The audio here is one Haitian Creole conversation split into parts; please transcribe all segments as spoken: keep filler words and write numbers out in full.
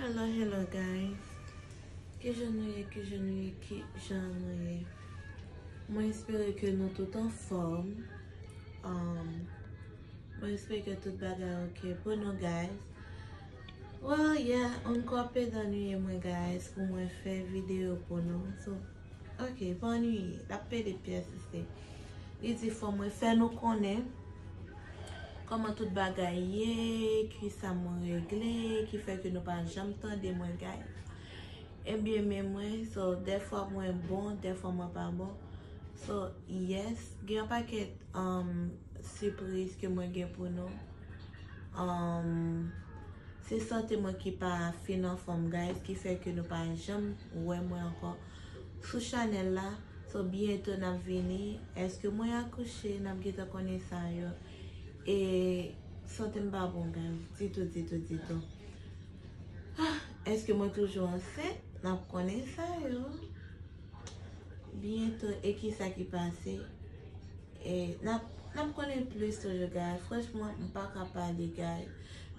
Hello, hello guys. Kijan nou ye, kijan nou ye, kijan nou ye? Mwen espere ke nou tout anfòm. Um, mwen espere ke tout bagay ok pou nou, guys. Well, yeah, ankò pèdan nou ye mwen, guys, pou mwen fè videyo pou nou. So, ok, pa annuiye, l ap pede pyès isi. Li di fò mwen fè nou konnen kòman tout bagay ye, kisa mwen regle, ki fè ke nou pa janm tande mwen, guys. Ebyen, men mwen, so, dèfwa mwen bon, dèfwa mwen pa bon. So, yes, gen yon pakèt um, sipriz ke mwen gen pou nou. Um, se sante mwen ki pa fin anfòm, guys, ki fè ke nou pa janm wè mwen ankò sou chanèl la. So, byento n ap vini. Èske mwen akouche? N ap gentan konnen sa yo. E sante m pa bon, guys, ditou, ditou, ditou. Ah, èske mwen toujou ansent? N ap konnen sa yo. Byento, e kisa ki pase? E n ap, n ap konnen plis toujou, guys. Franchman, m pa ka pale, guys.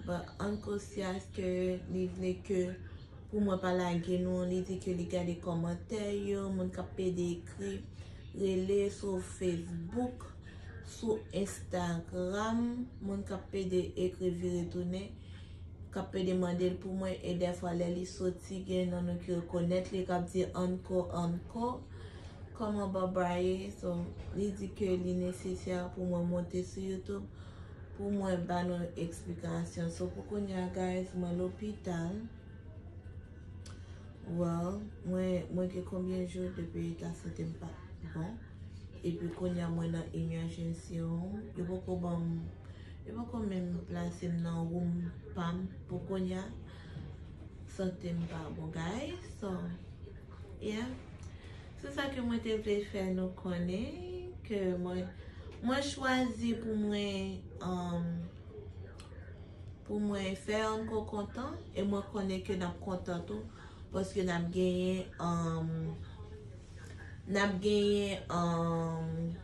But Uncle Sias ke li vle ke pou mwen pa lage nou, li di ke li gade kòmantè yo, moun k ap pede ekri, rele sou Facebook, sou Instagram, moun k ap pede ekri vire tounen, k ap pede mande l pou mwen, e dèfwa lè li soti, gen nan nou ki rekonèt li, k ap di Uncle, Uncle. Kòman Barbara ye? So, li di ke li nesesè pou mwen monte sou YouTube pou mwen ba nou eksplikasyon. So, pou kounye a, guys, mwen lopital. Well, mwen, mwen gen konbyen jou depi eta sante m pa bon. Epi kounye a mwen nan emergency room. Yo poko ban m, yo poko menm plase m nan room pa m pou kounye a. Sante m pa bon, guys. So, yeah. Se sa ke mwen te vle fè nou konnen ke mwen, mwen chwazi pou mwen, um, pou mwen fè Uncle kontan, e mwen konnen ke n ap kontan tou, paske n ap genyen, um, n ap genyen, um,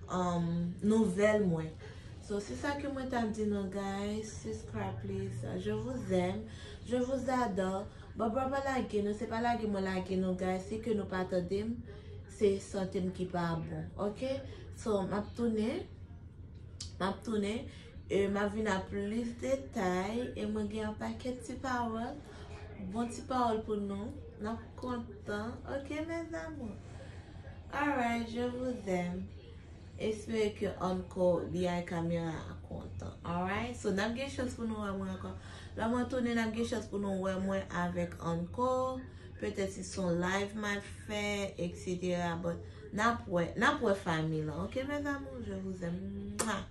um, nouvèl mwen. So, se sa ke mwen t ap di nou, guys. Subscribe, please. Je vous aime. Je vous adore. Barbara pa lage nou, se pa lage mwen lage nou, guys. Se ke nou pa tande m, se sante m ki pa bon. Ok? So, m ap tounen. M ap tounen. E m ap vin ak plis detay. E mwen gen yon pakèt ti pawòl. Bon ti pawòl pou nou. N ap kontan. Ok, mes amours? Alright, je vous aime. Espere ke Uncle behind camera a kontan. Alright? So, n ap gen chans pou nou wè mwen ankò. Lè mwen tounen, n ap gen chans pou nou wè mwen avèk Uncle. Petèt si se yon live m ap fè, et cetera. But, n ap wè, n ap wè fanmi lan. Ok, mes amours, je vous aime. Mwah!